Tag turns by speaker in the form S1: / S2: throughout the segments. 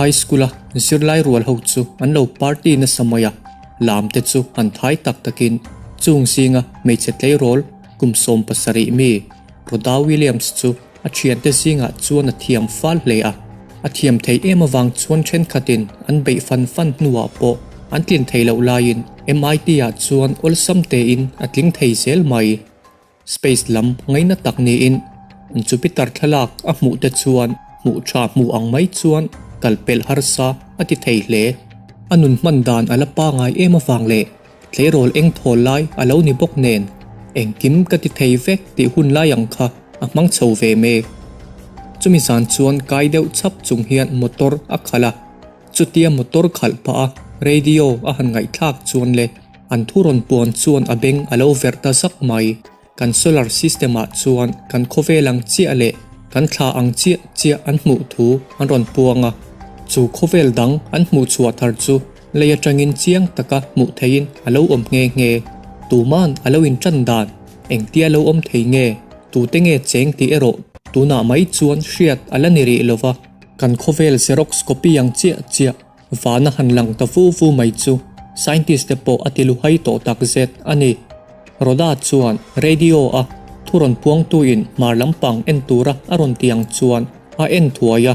S1: High School-a zirlai rual ho chu an lo party nasa mai a, lam te chu han thai tak takin chung zinga hmeichhe tleirawl kum 70 mi Rhoda Williams chu a thiante zingah chuan a thiam fal hle a. A thiam thei em avang chuan thenkhatin an beih fan fan hnuah pawh an tlin thei loh laiin MIT-ah chuan awlsam tein a tling thei zel mai. Space lam ngaina tak niin Jupiter thlalak a hmuh te chuan hmuh tha hmuh ang mai chuan kal pelh harsa a ti thei hle. A nun hman dan a la pangai em avang leh tleirawl eng thawl lai a lo ni bawk nen engkim ka ti thei vek tih hun lai ang kha a hmang chho ve mek. Chumi zan chuan kai deuh chhap chung hian motor a khalh a. Chutia motor khalh pah a radio a han ngaihthlak chuan le an thu rawn puan chuan a beng a lo verh ta zak mai. Kan solar system ah chuan kan khawvel ang chiah leh kan thla ang chiah chiah an hmuh thu an rawn puang a. Chu khawvel dang an hmuh chhuah thar chu lei atangin chiang taka hmuh theihin a lo awm nghe nghe. Tuman a lo intan dan engtia lo awm thei nge, tute nge cheng tih erawh tunah mai chuan hriat a la ni rih lova. Kan khawvel Xerox copy ang chiah chiah vana han lang ta vu vu mai chu scientist te pawh a ti luhai tawh tak zet a ni. Rhoda chuan radio a thu rawn puangtuin hmar lampang en tura a rawn ti ang chuan a en thuai a,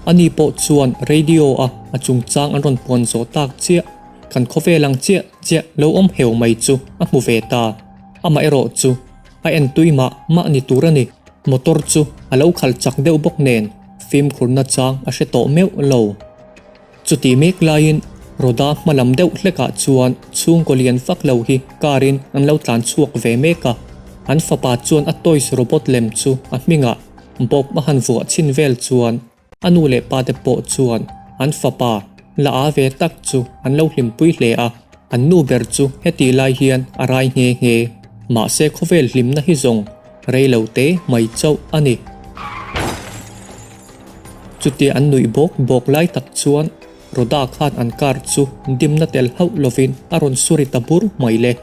S1: ani pawh chuan radio a a chungchang an rawn puan zawh tak chiah kan khawvel ang chiah chiah lo awm heu mai chu a hmu ve ta. Amaherawh chu a en tui mah mah ni tur a ni. Motor chu a lo khalh chak deuh bawk nen fimkhurna chang a hre tawh meuh lo. Chuti mek laiin Rhoda hma lam deuh hlekah chuan chhungkaw lian vak lo hi car in an lo tlan chhuak ve mek a. An fapa chuan a toys robot lem chu a hmingah Bob a han vuah chhin vel chuan A nu leh pa te pawh chuan an fapa la a ve tak chu an lo hlimpui hle a, an nu ber chu heti lai hian a rai nghe nghe. Mahse khawvel hlimna hi zawng rei lo te mai chauh a ni. Chutia an nuih bawk bawk lai tak chuan Rhoda khan an car chu dimna tel hauh lovin a rawn suri ta bur mai le.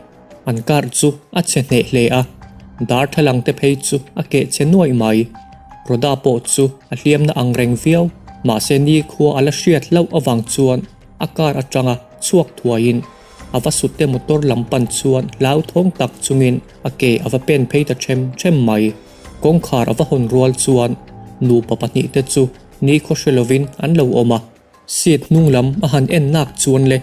S1: An car chu a chhe hneh hle a, darthlalang te phei chu a keh chhe nuaih mai. Rhoda pawh chu a hliamna ang reng viau, mahse nikhua a la hriat hlauh avang chuan a car atanga chhuak thuaiin a va sute motor lam pan chuan hlauthawng tak chungin a ke a va pen phei ta them them mai. Kawngkhar a va hawn rual chuan nupa pahnihte chu nikhaw hre lovin an lo awm a. Seat hnung lam a han en nak chuan le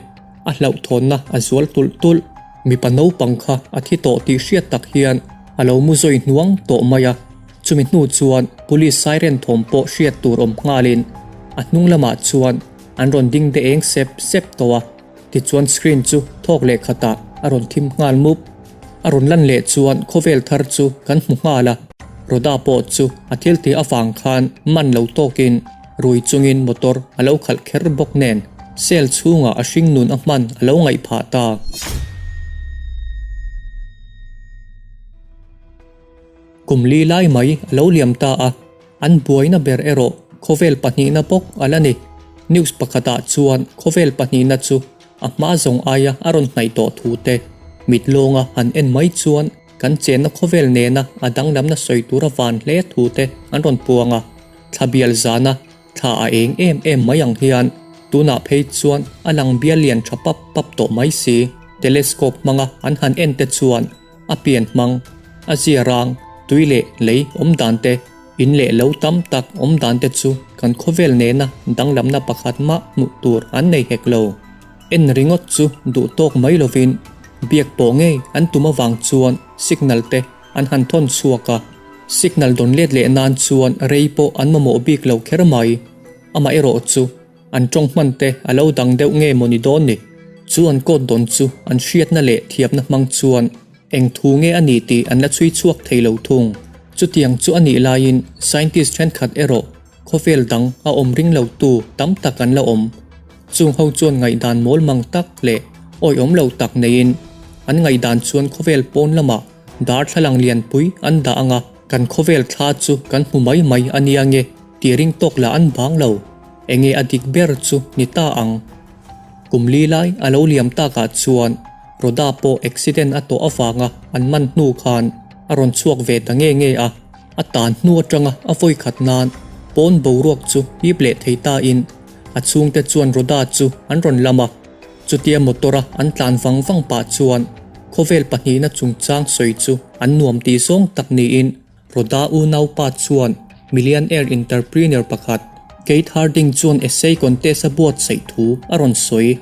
S1: a hlauhthawnna a zual tulh tulh. Mipa naupang kha a thi tawh tih hriat tak hian a lo mu zawi hnuang tawh mai a. Chumi hnu chuan police siren thawm pawh hriat tur awm nghalin a hnung lamah chuan an rawn ding de eng sep sep tawh a. Tichuan screen chu thawk leh khatah a rawn thim nghal mup. A rawn lan leh chuan khawvel thar chu kan hmu nghal a. Rhoda pawh chu a thil tih avang khan man lo tawkin Rui chungin motor a lo khalh kher bawk nen cell chhungah a hring nun a hman a lo ngaih phah ta. Kum li lai mai a lo liam ta a, an buaina ber erawh khawvel pahnihna bawk a la ni. News pakhatah chuan khawvel pahnihna chu a hma zawng aia a rawn hnaih tawh thu te mit lawnga han en mai chuan kan chenna khawvel nena a danglamna sawi tura van hle thu te an rawn puang a. Thla bial zana thla a eng em em mai ang hian tunah phei chuan a lang bial lian tha pap pap tawh mai si. Telescope hmanga an han en te chuan a pian hmang, a zia rang, tui leh lei awm dan te, in leh lo tam tak awm dan te chu kan khawvel nena danglamna pakhat mah hmuh tur an nei hek lo. En ringawt chu duh tawk mai lovin biak pawh ngei an tum avang chuan signal te an han thawn chhuak a, signal dawn let leh nan chuan rei pawh an mamawh bik lo kher mai. Amaherawh chu an tawng hman te a lo dang deuh nge maw ni dawn ni? Chu an code dawn chu an hriatna leh thiamna hmang chuan eng thu nge a ni tih an la chhui chhuak thei lo thung. Chutiang chu a nih laiin scientist thenkhat erawh khawvel dang a awm ring lo tu tam tak an la awm. Chung ho chuan ngaihdan mawl mang tak leh awihawm lo tak neiin an ngaihdan chuan khawvel pawn lamah Darthlalang lianpui an dah anga kan khawvel thla chu kan hmu mai mai a nia nge tih ring tawk lah an bang lo. Enge a dik ber chu ni ta ang. Kum li lai a lo liam takah chuan Rhoda pawh accident a tawh avanga an man hnu khan a rawn chhuak ve ta nge nge a. A tan hnu atanga a vawi khat nan pawn boruak chu hip leh thei ta in. A chhungte chuan Rhoda chu an rawn lam a, chutia motor-a an tlan vang vang pah chuan khawvel pahnihna chungchang sawi chu an nuam tih zawng tak niin Rhoda unaupa chuan millionaire entrepreneur pakhat Keith Harding chuan essay contest a buatsaih thu a rawn sawi.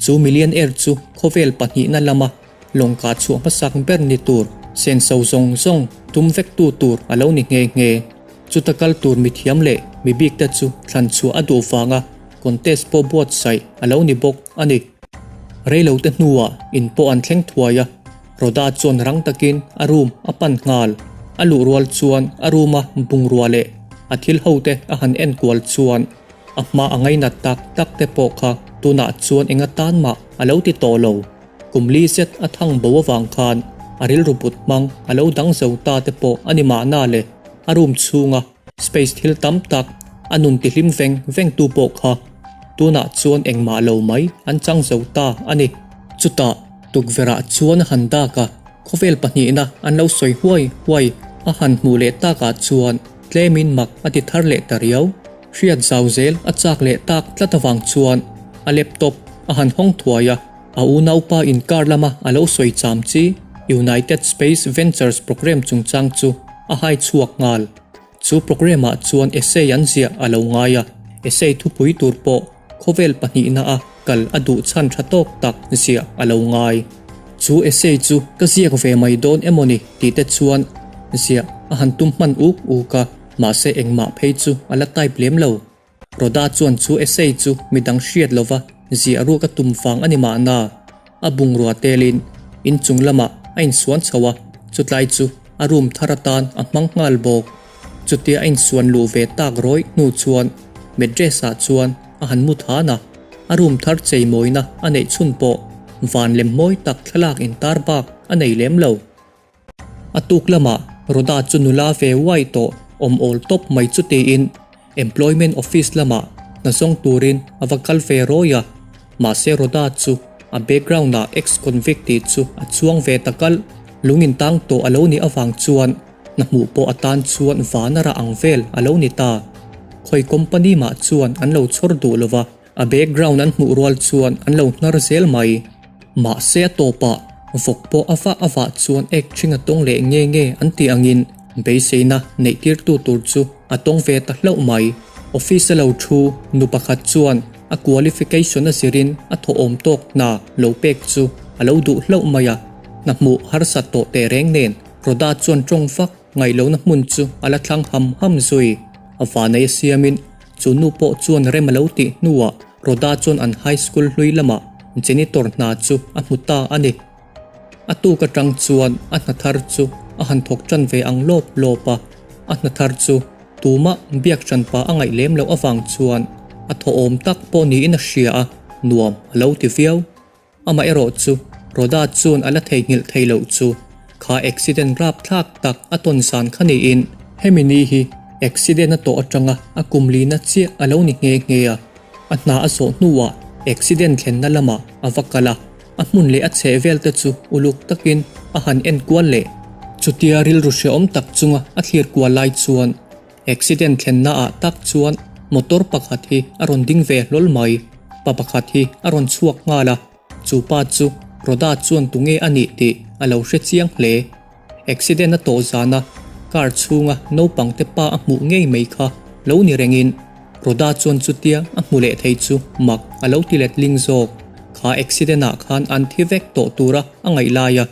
S1: Chu millionaire chu khawvel pahnihna lama lawng kah chhuah hmasak ber ni tur senso zawng zawng tum vektu tur a lo ni nghe nghe. Chuta kal tur mithiam leh mi bikte chu thlan chhuah a duh vanga contest pawh buatsaih a lo ni bawk a ni. Reilote hnuah in pawh an thleng thuai a, Rhoda chuan rang takin a room a pan nghal. A luh rual chuan a room a bungrua leh a thil hote a han en kual chuan a hma a ngainat tak tak te pawh kha tunah chuan enga tan mah a lo ti tawh lo. Kum li zet a thang bo avang khan a rilru but hmang a lo dang zo ta te pawh a ni mahna le. A room chhunga space thil tam tak a nun tihlim veng veng tu pawh kha tunah chuan engmah lo mai an chang zo ta a ni. Chutah tukverh ah chuan a han dak a, khawvel pahnihna an lo sawi huai huai a han hmuh leh takah chuan tlemin mak a ti thar leh ta riau. Hriat zau zel a chak leh tak tlat avang chuan a laptop a han hawng thuai a. A unaupa inkar lama a lo sawi cham chi United Space Ventures programme chungchang chu a hai chhuak nghal. Chu programme ah chuan essay an ziah a lo ngai a, essay thupui tur pawh khawvel pahnihna a kal a duh chhan tha tawk tak ziah a lo ngai. Chu essay chu ka ziak ve mai dawn emaw ni tih te chuan ziah a han tum hman uk uk a, mahse engmah phei chu a la type lem lo. Rhoda chuan chu essay chu midang hriat lova ziah ruak a tum vang a ni mahna, a bungrua telin inchung lamah a insuan chho a, chutlai chu a room thar atan a hmang nghal bawk. Chutia a insuan luh ve tak rawih hnu chuan mattress ah chuan a han mu than a, a room thar cheimawina a neih chhun pawh van lem mawi tak thlalak intar bak a nei lem lo. A tuk lamah Rhoda chu nula ve uai tawh awm awl tawp mai chu tiin Employment Office lamah hna zawng turin a va kal ve rawi a, mahse Rhoda chu a background ah ex-convict tih chu a chuang ve ta kalh. Lung in tang tawh a lo nih avang chuan hna hmuh pawh atan chuan vana rah ang vel a lo ni ta. Khawi company mah chuan an lo chhawr duh lova. A background an hmuh rual chuan an lo hnar zel mai. Mahse a tawpah vawk pawh a vah a vah chuan ek ṭhing a tawng leh nge nge an tih angin beiseina neih tirtu tur chu a tawng ve ta hlauh mai. Office a lo thu nu pakhat chuan a qualification a zirin a thawhawm tawk hna lo pek chu a lo duh hlauh mai a, hna hmuh harsat tawh teh reng nen Rhoda chuan ṭawng vak ngaihlohna hmun chu a la thlang ham ham zui. A vanei a siamin Chu nu pawh chuan rem a lo tih hnuah Rhoda chuan an high school hlui lamah janitor hna chu a hmu ta a ni. A tuk atang chuan a hna thar chu a han thawk tan ve ang lawp lawp a, a hna thar chu tumah biak hranpa a ngaih lem loh avang chuan a thawhawm tak pawh niin a hria a, nuam a lo ti viau. Amaherawh chu Rhoda chuan a la theihnghilh thei loh chu kha accident rapthlak tak a tawn zan kha niin hemi ni hi accident a tawh atanga a kum lina chiah a lo ni nghe nghe a. A hna a zawh hnuah accident thlenna lamah a va kal a, a hmun leh a chheh vel te chu uluk takin a han en kual leh. Chutia rilru hrehawm tak chunga a thlir kual lai chuan Accident thlenna ah tak chuan motor pakhat hi a rawn ding ve hlawl mai. Pa pakhat hi a rawn chhuak nghal a, chu pa chu Rhoda chuan tunge a nih tih a lo hre chiang hle. Accident a tawh zana car chhunga naupang te pa a hmuh ngei mai kha lo ni rengin Rhoda chuan chutia a hmu leh thei chu mak a lo ti letling zawk. Kha accident ah khan an thi vek tawh tura a ngaih laia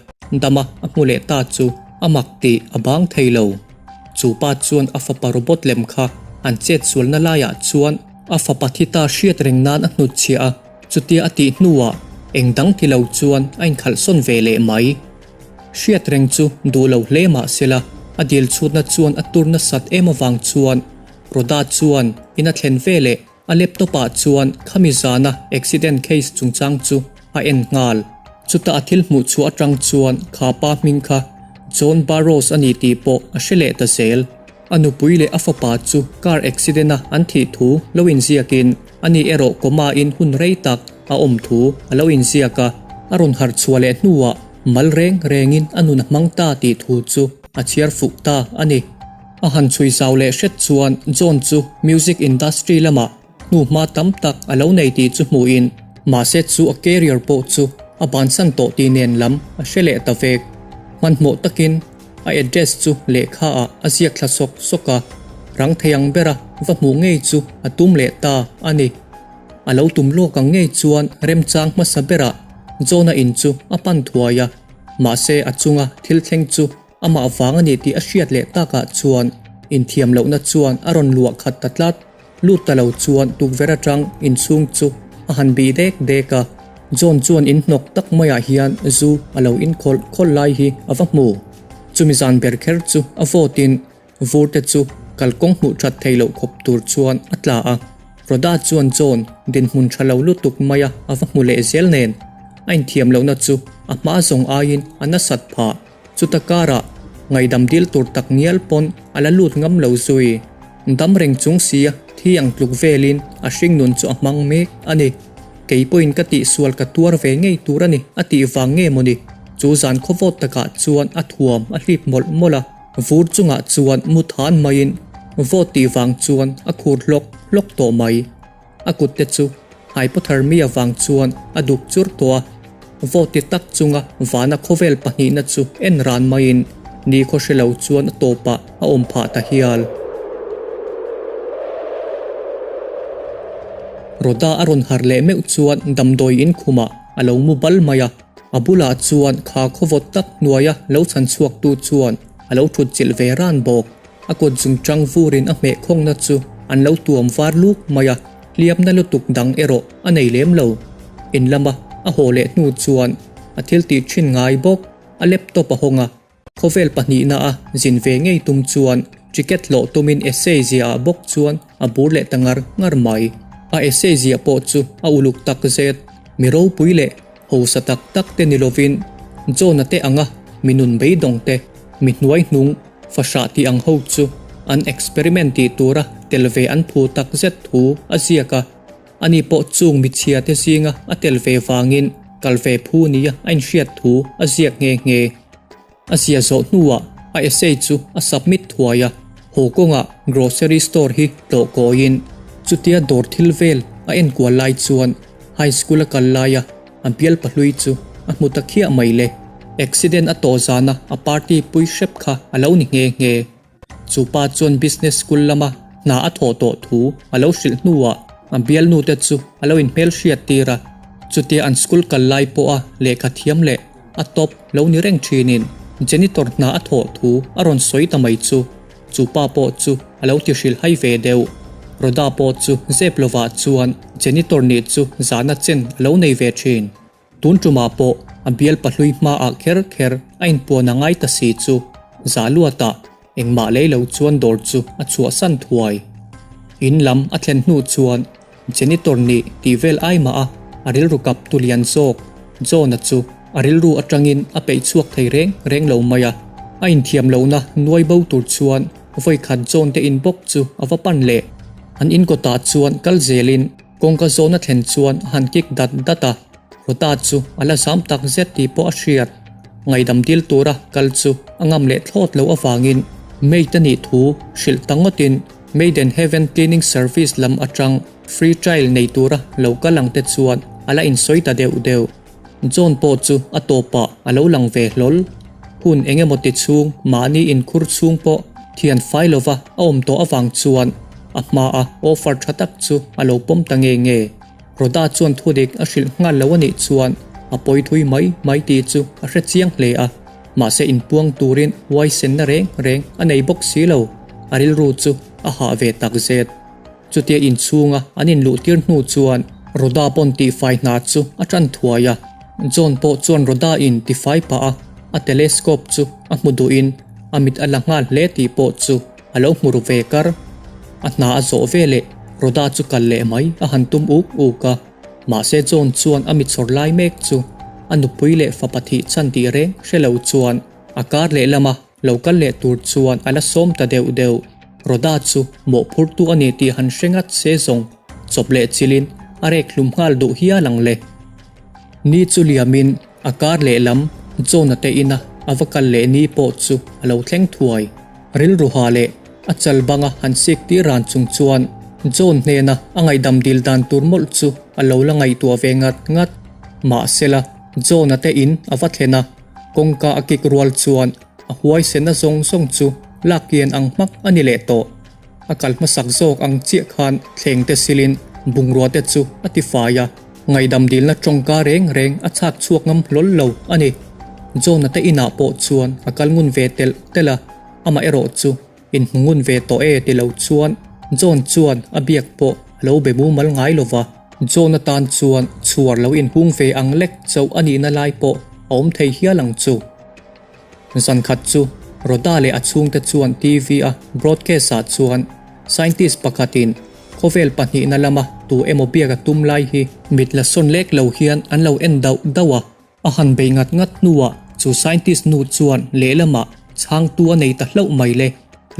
S1: dama a hmu leh ta chu a mak tih a bang thei lo. Chu pa chuan a fapa robot lem kha an chet sualna laiah chuan a fapa thi ta hriat reng nan a hnutchhiah a, chutia a tih hnuah eng dang ti lo chuan a inkhalh sawn ve leh mai. Hriat reng chu duh lo hle mah sela a dil chhutna chuan a tur nasat em avang chuan Rhoda chuan in a thlen ve leh A laptop ah chuan khami zana accident case chungchang chu a en nghal. Chuta a thil hmuh chhuah atang chuan kha pa hming kha John Burrows a ni tih pawh a hre leh ta zel. A nupui leh a fapa chu car accident a an thih thu lo inziakin ani erawh coma in hun rei tak a awm thu a lo inziak a. A rawn harh chhuah leh hnuah mal reng rengin a nun a hmang ta tih thu chu a chhiar fuh ta a ni. A han chhui zau leh hret chuan John chu music industry lamah. Hnuhma tam tak a lo nei tih chu hmuhin mahse chu a carrier pawh chu a bansan tawh tih nen lam a hre leh ta vek. Hmanhmawh takin a address chu lehkha ah a ziak thla sawk sawk a, rang thei ang bera va hmuh ngei chu a tum leh ta a ni. A lo tum lawk ang ngei chuan remchang hmasa berah John-a in chu a pan thuai a, mahse a chunga thil thleng chu Amah vang a ni tih a hriat leh takah chuan inthiam lohna chuan a rawn luah khat ta tlat. Lut ta lo chuan tukverh atang inchhung chu a han bih dek dek a, John chuan in hnawk tak maiah hian zu a lo inkhawlh khawlh lai hi a va hmu. Chumi zan ber kher chu a vawtin vur te chu kalkawng hmuh that thei loh khawp tur chuan a tla a. Rhoda chuan John dinhmun tha lo lutuk maia a va hmu leh zel nen a inthiam lohna chu a hma zawng aiin a nasat phah. Chuta karah ngaihdam dil tur tak ngial pawn a la lut ngam lo zui. Dam reng chung sia thi ang tluk velin a hringnun chu a hmang mek a ni. Kei pawhin ka tihsual ka tuar ve ngei tur a ni a tih vang nge mawni? Chu zan khawvawt takah chuan a thuam a hlip mawlh mawlh a, vur chungah chuan mu than maiin vawt tih vang chuan a khur hlawk hlawk tawh mai. A kut te chu hypothermia vang chuan a duk chur tawh a, vawt ti tak chunga vana khawvel pahnihna chu en ran maiin nikhaw hre lo chuan a tawpah a awm phah ta hial. Rhoda a rawn harh leh meuh chuan damdawi in khumah a lo mu bal mai a, a bulah chuan kha khawvawt tak hnuaia lo chhan chhuaktu chuan a lo thut chilh ve ran bawk. A kut zungchang vurin a hmeh khawngna chu an lo tuam var luk mai a, hliamna lutuk dang erawh a nei lem lo. In lama a haw leh hnu chuan a thil tih thin ngai bawk, a laptop a hawng a, khawvel pahnihna a zin ve ngei tum chuan ticket hlawh tumin essay ziaah bawk chuan a bur leh ta ngar ngar mai. A essay ziah pawh chu a uluk tak zet, mi ropui leh hausa tak tak te ni lovin John-a te anga mi nun beidawng te, mi hnuai hnung, Fahrah tih ang ho chu an experiment tih tura tel ve an phu tak zet thu a ziak a, ani pawh chung michhia te zinga a tel ve vangin kal ve phu nia a inhriat thu a ziak nghe nghe. A ziah zawh hnuah a essay chu a submit thuai a, haw kawngah grocery store hi tlawh kawiin chutia dawr thil vel a enkual lai chuan high school a kal laia A bial pahlui chu a hmu ta khiah mai le. Accident a tawh zana a party pui hrep kha a lo ni nghe nghe. Chu pa chuan business school lama hna a thawh tawh thu a lo hrilh hnuah a bialnu te chu a lo inhmelhriat tir a. Chutia an school kal lai pawha lehkha thiam leh a top lo ni reng thinin janitor hna a thawh thu a rawn sawi ta mai chu. Chu pa pawh chu a lo ti hrilh hai ve deuh. Rhoda pawh chu zep lovah chuan janitor nih chu zahna chen a lo nei ve thin. Tun tumah pawh a bial pahlui hmaah kher kher a inpuan a ngai ta si chu zah luatah engmah lei lo chuan dawr chu a chhuahsan thuai. In lam a thlen hnu chuan Janitor nih tih vel ai mah a, a rilru kap tu lian zawk John-a chu a rilru atangin a peih chhuak thei reng reng lo mai a. A inthiam lohna nuai bo tur chuan vawi khat John te in bawk chu a va pan leh. An in kawtah chuan kal zelin kawngka zawhna thlen chuan a han kik dat dat a. Rota chu a la zam tak zet tih pawh a hriat. Ngaihdam dil tura kal chu a ngam leh thlawt loh avangin maid a nih thu hrilh ta ngawtin Maiden Heaven Cleaning Service lam atang free trial nei tura lo kal ang te chuan a la insawi ta deuh deuh. John pawh chu a tawpah a lo lang ve hlawl. Hun eng emaw ti chhung mahni inkhur chhung pawh thian fai lova a awm tawh avang chuan a hmaa offer tha tak chu a lo pawm ta nge nge. Rhoda chuan thudik a hrilh nghal lo a nih chuan a pawi thui mai mai tih chu a hre chiang hle a, mahse inpuang turin huaisenna reng reng a nei bawk si lo, a rilru chu a hah ve tak zet. Chutia inchhunga an inluh tir hnu chuan Rhoda pawn tihfai hna chu a tan thuai a, John pawh chuan Rhoda in tifai pah a, a telescope chu a hmu duhin a mit a la nghal hle tih pawh chu A lo hmu ru ve kar. A hna a zawh ve leh Rhoda chu kal leh mai a han tum uk uk a. Mahse John chuan a mitchawr lai mek chu a nupui leh fapa thih chhan tih reng hre lo chuan a kar lehlama lo kal leh tur chuan a la sawm ta deuh deuh. Rhoda chu mawhphurtu a ni tih han hre ngat se zawng chawp leh chilhin a rek hlum nghal duh hial ang le. Ni chu liamin a kar lehlam John-a te ina a va kal leh ni pawh chu a lo thleng thuai. Rilru ha leh a chal banga han sik tir ran chung chuan. John hnena a ngaihdam dil dan tur mawlh chu a lo la ngaihtuah ve ngat ngat. Mahsela, John-a te in a va thlen a, kawngka a kik rual chuan a huaisenna zawng zawng chu lak kian ang hmak a ni leh tawh. A kal hmasak zawk ang chiah khan thleng te silin bungrua te chu a ti fai a, ngaihdam dilna tawngka reng reng a chhak chhuak ngam hlawl lo a ni. John-a te inah pawh chuan a kal ngun ve telh telh a, amah erawh chu inhmu ngun ve tawh e ti lo chuan John chuan a biak pawh a lo be mumal ngai lo va. John atan chuan chhuar lo inhung ve ang lek chauh a nihna lai pawh a awm thei hial ang chu. Zan khat chu Rhoda leh a chhungte chuan TV a broadcast ah chuan scientist pakhatin khawvel pahnihna lama tu emaw biak a tum lai hi mit la sawn lek lo hian an lo en dauh dauh a. A han bei ngat ngat hnuah chu scientist nu chuan lehlamah chhangtu a nei ta hlauh mai le.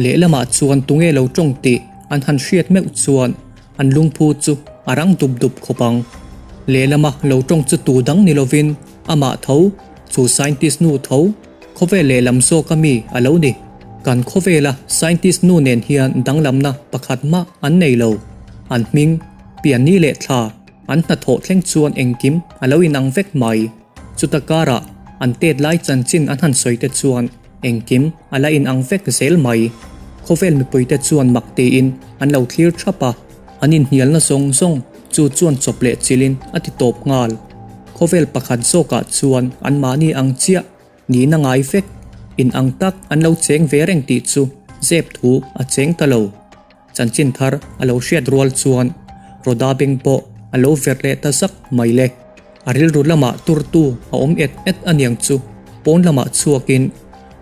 S1: Lehlamah chuan tunge lo tawng tih an han hriat meuh chuan an lungphu chu a rang dup dup khawp ang. Lehlama lo tawng chu tu dang ni lovin amah tho, chu scientist nu tho, khawvel lehlam zawka mi a lo ni. Kan khawvela scientist nu nen hian danglamna pakhat mah an nei lo. An hming, pianni leh thla, an hnathawh thleng chuan engkim a lo inang vek mai. Chuta karah an tet lai chanchin an han sawi te chuan Engkim a la inang vek zel mai. Khawvel mipuite chuan mak tiin an lo thlir thap a, an inhnialna zawng zawng chu chuan chawp leh chilhin a ti tawp nghal. Khawvel pakhat zawkah chuan anmahni ang chiah nihna ngai vek, inang tak an lo cheng ve reng tih chu zep thu a cheng ta lo. Chanchin thar a lo hriat rual chuan Rhoda beng pawh a lo verh leh ta zak mai le. A rilru lamah turtu a awm et et aniang chu pawn lamah chhuakin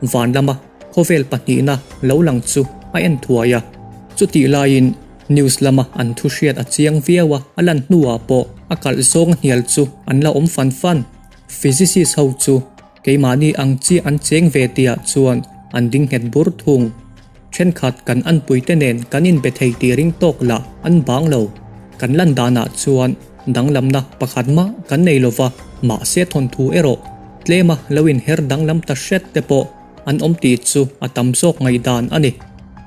S1: van lama khawvel pahnihna lo lang chu a en thuai a. Chutih laiin news lama an thu hriat a chiang viau a, a lan hnuah pawh a kalh zawng hnial chu an la awm fan fan. Physicist ho chu keimahni ang chiah an cheng ve tihah chuan an ding nghet bur thung. Thenkhat kan anpuite nen kan inbe thei tih ring tawk lah an bang lo. Kan lan danah chuan danglamna pakhat mah kan nei lo va, mahse thawnthu erawh tlema lo inher danglam ta hret te pawh an awm tih chu a tam zawk ngaihdan a ni.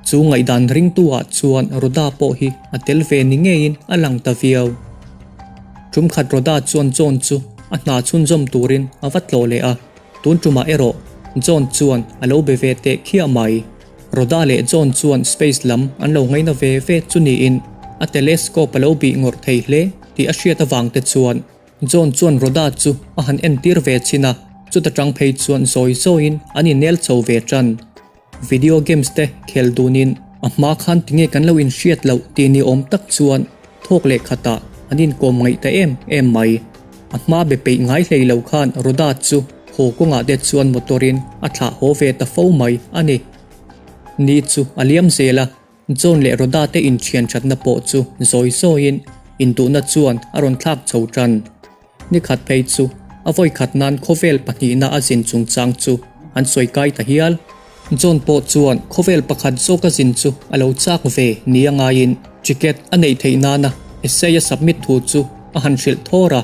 S1: Chu ngaihdan ringtu ah chuan Rhoda pawh hi a tel ve ni ngeiin a lang ta viau. Tumkhat Rhoda chuan John chu a hna chhunzawm turin a va tlawh leh a. Tun tumah erawh John chuan a lo be ve teh khiah mai. Rhoda leh John chuan space lam an lo ngaina ve ve chu niin a telescope a lo bih ngawrh thei hle tih a hriat avang te chuan John chuan Rhoda chu a han entir ve chhin a, chuta tang phei chuan zawi zawiin an inel chho ve tan. Video games te khel dunin a hma khan tinge kan lo inhriat loh tih ni awm tak chuan thawk leh khatah an inkawm ngaih ta em em mai. A hma be peih ngai hlei lo khan Rhoda chu haw kawngah te chuan motor in a thlah haw ve ta fo mai a ni. Ni chu a liam zel a, John leh Rhoda te inthian thatna pawh chu zawi zawiin induhna chuan a rawn thlak chho tan. Ni khat phei chu a vawi khat nan khawvel pahnihna a zin chungchang chu an sawi kai ta hial. John pawh chuan khawvel pakhat zawk a zin chu a lo chak ve ni a ngaiin ticket a neih theih nana essay a submit thu chu a han hrilh thawr a.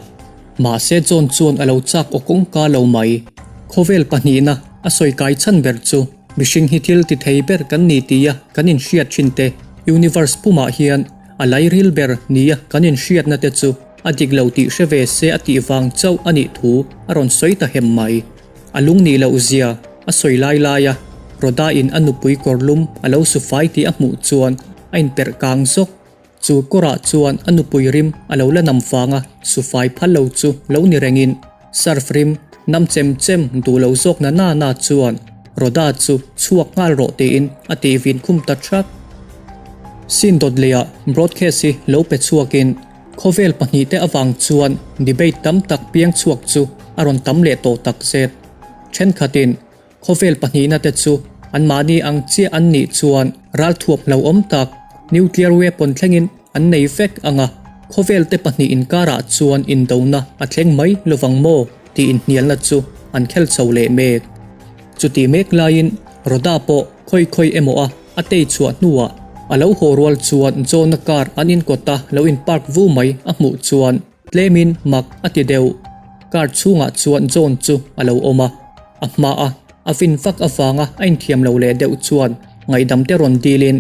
S1: Mahse John chuan a lo chak aw kawngka lo mai. Khawvel pahnihna a sawi kai chhan ber chu mihring hi thil ti thei ber kan ni tia kan inhriat thin te, universe pumah hian a lairil ber nia kan inhriatna te chu A dik lo tih hre ve se a tih vang chauh a nih thu a rawn sawi ta hem mai. A lung nih loh zia a sawi lai lai a, Rhoda in a nupui kawr lum a lo su fai tih a hmuh chuan a inperh kang zawk. Chu kawrah chuan a nupui rim a lo la nam vanga su fai phal lo chu lo ni rengin surf rim nam chem chem duh lo zawk na na na chuan Rhoda chu chhuak nghal rawh tiin a tih vin khum ta thak. Scene dawt leiah broadcast hi lo pe chhuakin Khawvel pahnihte avang chuan debate tam tak piang chhuak chu a rawn tam leh tawh tak zet. Thenkhatin khawvel pahnihna te chu anmahni ang chiah an nih chuan ralthuap hlauhawm tak, nuclear weapon thlengin an nei vek ang a, khawvel te pahnih inkarah chuan indona a thleng mai lovang maw tih inhnialna chu an khel chho leh mek. Chutih mek laiin Rhoda pawh khawi khawi emaw a A tei chhuah hnuah a lo haw rual chuan John-a car an inkawta lo in park vu mai a hmuh chuan tlemin mak a ti deuh. Car chhungah chuan John chu a lo awm a, a hmaa a vin vak avanga a inthiam lo leh deuh chuan ngaihdam te rawn dilin.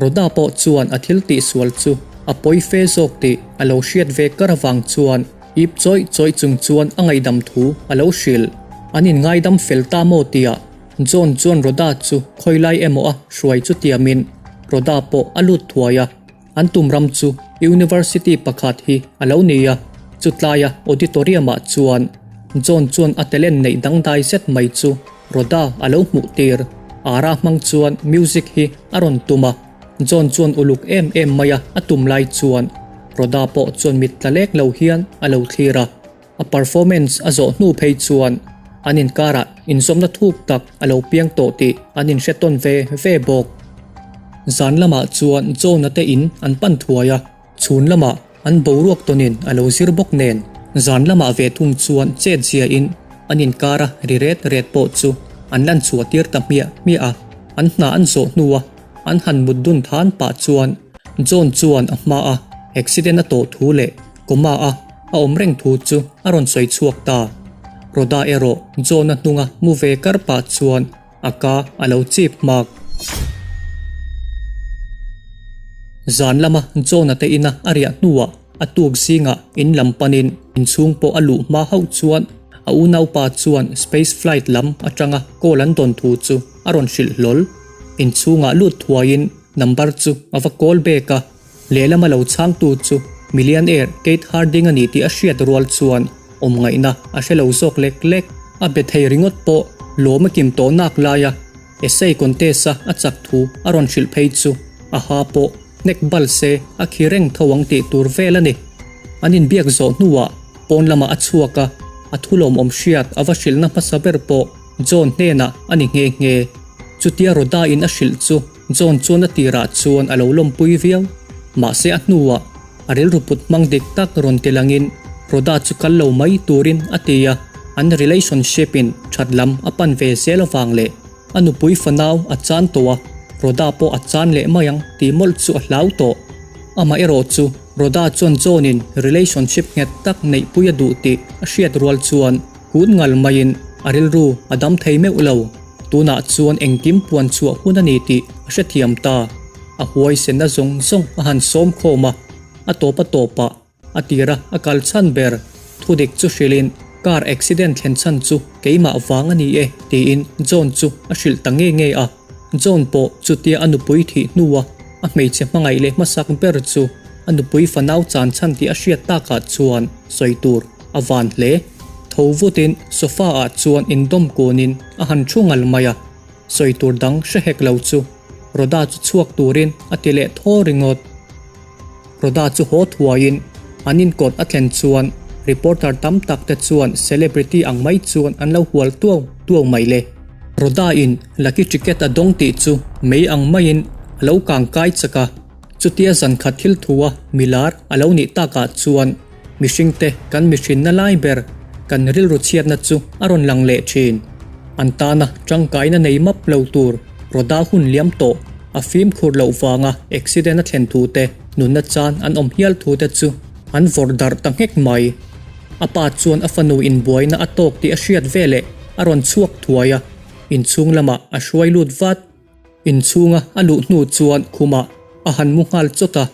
S1: Rhoda pawh chuan a thil tihsual chu a pawi fe zawk tih a lo hriat ve kar avang chuan ip chawih chawih chung chuan a ngaihdam thu a lo hrilh. An inngaidam fel ta maw tia John chuan Rhoda chu khawilai emaw a hruai chu tiamin Rhoda pawh a lut thuai a. An tum ram chu University pakhat hi a lo ni a, chutlaia auditorium ah chuan John chuan a talent neih dangdai zet mai chu Rhoda a lo hmuh tir. Ara hmang chuan music hi a rawn tum a, John chuan uluk em em mai a a tum lai chuan Rhoda pawh chuan mit tla lek lo hian a lo thlir a. A performance a zawh hnu phei chuan an inkarah inzawmna thuk tak a lo piang tawh tih an inhre tawn ve ve bawk. Zan lamah chuan John-a te in an pan thuai a, chhun lamah an boruak tawnin a lo zir bawk nen zan lamah ve thung chuan chet ziain an inkara ri ret ret pawh chu an lan chhuah tir ta hmiah hmiah a, an hna an zawh hnua an han mut dun than pah chuan John chuan a hmaa accident a tawh thu leh Coma a a awm reng thu chu a rawn sawi chhuak ta. Rhoda erawh John-a hnunga mu ve kar pah chuan a ka a lo chip hmak. Zan lama John-a te ina a riah hnuah a tuk zingah in lam panin inchhung pawh a luh hma hauh chuan a unaupa chuan space flight lam atanga call an dawn thu chu a rawn hrilh hlawl. Inchhungah lut thuaiin number chu a va call back a. Lehlama lo chhangtu chu millionaire Kate Harding a ni tih a hriat rual chuan awm ngaihna a hre lo zawk lek lek. A be thei ringawt pawh lawm a kim tawh nak laia essay contest-a a chak thu a rawn hrilh phei chu a ha pawh hnek bal se a khi reng tho ang tih tur vel a ni. An inbiak zawh hnuah pawn lamah a chhuak a, a thu lawmawm hriat a va hrilhna hmasa ber pawh John hnenah a ni nghe nghe. Chutia Rhoda-in a hrilh chu John chuan a tirah chuan a lo lawmpui viau. Mahse a hnuah a rilru put hmang dik tak rawn ti langin Rhoda chu kal lo mai turin a ti a, an relationship in that lam a pan ve zel avang leh a nupui fanau a chan tawh a, Rhoda pawh a chan leh mai ang tih mawlh chu a hlau tawh. Amaherawh chu Rhoda chuan John in relationship nghet tak neihpui a duh tih a hriat rual chuan Kun ngal maiin a rilru a dam thei meuh lo. Tunah chuan engkim puan chhuah hun a ni tih a hrethiam ta. A huaisenna zawng zawng a han sawm khawm a, a tawp a tawpah a tira a kal chhan ber. Thudik chu hrilhin car accident thlen chhan chu keimah vang a ni e tiin John chu a hrilh ta nge nge a. John pawh chutia a nupui thih hnua a hmeichhe hmangaih leh hmasak ber chu a nupui fanau chan chhan tih a hriat takah chuan sawi tur A van hle. Tho vutin sofa ah chuan indawm kunin a han thu ngal mai a, sawi tur dang hre hek lo chu Rhoda chu chhuak turin a ti leh thaw ringawt. Rhoda chu haw thuaiin an inkawt a thlen chuan reporter tam tak te chuan celebrity ang mai chuan an lo hual tuau tuau mai le. Rhoda in lucky ticket a dawng tih chu mei ang maiin a lo kang kai chak a. Chutia zankhat thil thua milar a lo nih takah chuan mihringte kan mihrinna lai ber kan rilru chhiatna chu a rawn lang leh thin. An tana tangkaina nei map lo tur Rhoda hun liam tawh a fimkhur loh vanga accident a thlen thu te, nunna chan an awm hial thu te chu an vawrh darh ta nghek mai. A pa chuan a fanu inbuaina a tawk tih a hriat veleh a rawn chhuak thuai a, inchhung lamah a hruai lut vat. Inchhunga a luh hnu chuan khumah a han mu nghal chawt a,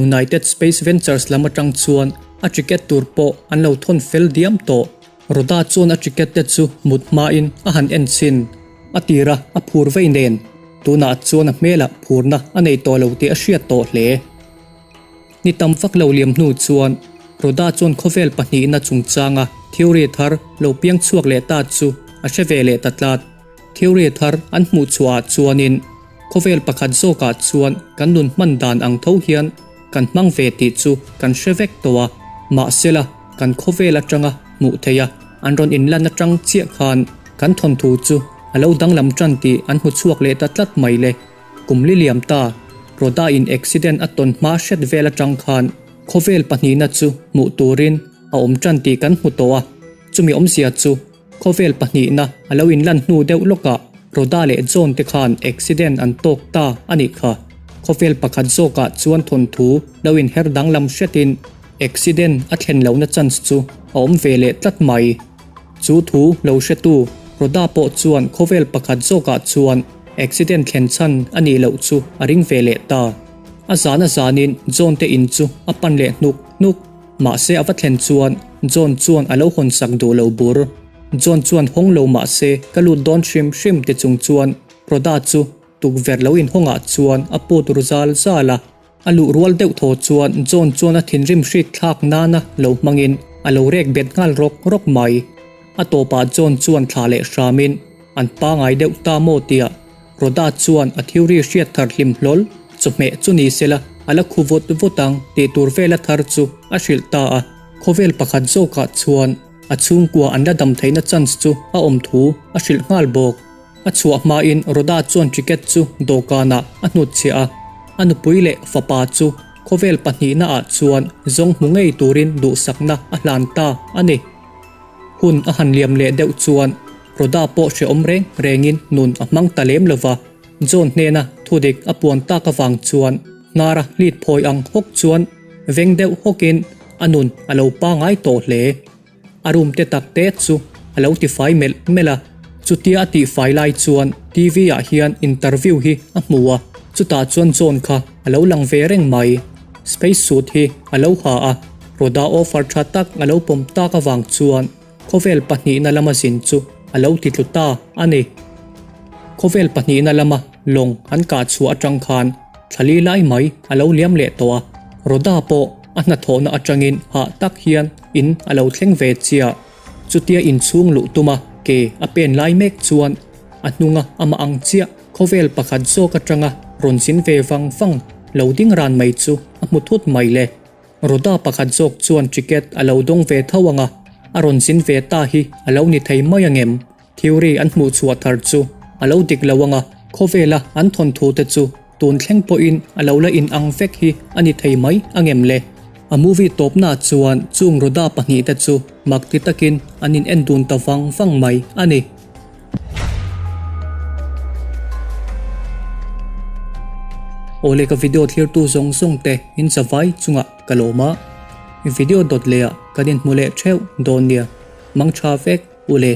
S1: United Space Ventures lam atang chuan a ticket tur pawh an lo thawn fel diam tawh. Rhoda chuan a ticket te chu mut hmain a han en chhin. A tira a phur vei nen, tunah chuan a hmelah phurna a nei tawh lo tih a hriat tawh hle. Ni tam vak lo liam hnu chuan Rhoda chuan khawvel pahnihna chungchanga theory thar lo piang chhuak leh ta chu a hre ve leh ta tlat. Theory thar an hmuh chhuahah chuanin khawvel pakhat zawkah chuan kan nun hman dan ang tho hian kan hmang ve tih chu kan hre vek tawh a, mahsela kan khawvel atanga hmuh theih a an rawn inlan atang chiah khan kan thawnthu chu a lo danglam tan tih an hmu chhuak leh ta tlat mai le. Kum li liam ta, Rhoda in accident a tawn hma hret vel atang khan khawvel pahnihna chu hmuh turin a awm tan tih kan hmu tawh a, chumi awmzia chu Khawvel pahnihna a lo inlan hnu deuh lawkah Rhoda leh John te khan accident an tawk ta a nih kha. Khawvel pakhat zawkah chuan thawnthu lo inher danglam hretin accident a thlen lohna chance chu a awm ve leh tlat mai. Chu thu lo hretu Rhoda pawh chuan khawvel pakhat zawkah chuan. Accident thlen chhan a nih loh chu a ring ve leh ta. A zan a zanin John te in chu a pan leh hnuk hnuk. Mahse a va thlen chuan John chuan a lo hawn sak duh lo bur. John chuan hawng lo mahse ka lut dawn hrim hrim ti chung chuan Rhoda chu tukverh lo inhawngah chuan a put ru zal zal a. A luh rual deuh thaw chuan John chuan a thinrim hrik thlak nana lo hmangin a lo rek bet nghal rawk rawk mai. A tawpah John chuan thla leh hramin an pangai deuh ta maw tia Rhoda chuan a theory hriat thar hlim hlawl chawhmeh chu ni sela a la khu vut vut ang tih tur vela thar chu a hrilh ta a. Khawvel pakhat zawkah chuan a chhungkua an la dam theihna chance chu a awm thu a hrilh nghal bawk. A chhuah hmain Rhoda chuan ticket chu dawhkanah a hnutchhiah a, a nupui leh fapa chu khawvel pahnihnaah chuan zawng hmu ngei turin duhsakna a hlan ta a ni. Hun a han liam leh deuh chuan Rhoda pawh hrehawm reng rengin nun a hmang ta lem lova, John hnena thudik a puan tak avang chuan hnara hlit phawi ang hawk chuan veng deuh hawkin a nun a lo pangai tawh hle. A room te tak te chu a lo tifai melh melh a, chutia a tihfai lai chuan TV ah hian interview hi a hmu a, chutah chuan John kha a lo lang ve reng mai. Space suit hi a lo ha a, Rhoda offer tha tak a lo pawm tak avang chuan khawvel pahnihna lama zin chu a lo ti tlu ta a ni. Khawvel pahnihna lama lawng an kah chhuah atang khan thla li lai mai a lo liam leh tawh a, Rhoda pawh a hnathawhna atangin hah tak hian in a lo thleng ve chiah. Chutia inchhung luh tuma ke a pen lai mek chuan a hnunga amah ang chiah khawvel pakhat zawk atanga rawn zin ve vang vang lo ding ran mai chu a hmu thut mai le. Rhoda pakhat zawk chuan ticket a lo dawng ve tho ang a, a rawn zin ve ta hi a lo ni thei mai ang em? Theory an hmuh chhuah thar chu a lo dik lo ang a, khawvela an thawnthu te chu tun thleng pawhin a lo la inang vek hi a ni thei mai ang em le? A movie tawpna chuan chung Rhoda pahnihte chu mak ti takin an in en dun ta vang vang mai a ni. Awle ka video thlirtu zawng zawng te in zavai chungah ka lawm a, video dawt leh ah kan inhmu leh theuh dawn nia, mang tha vek. Ule.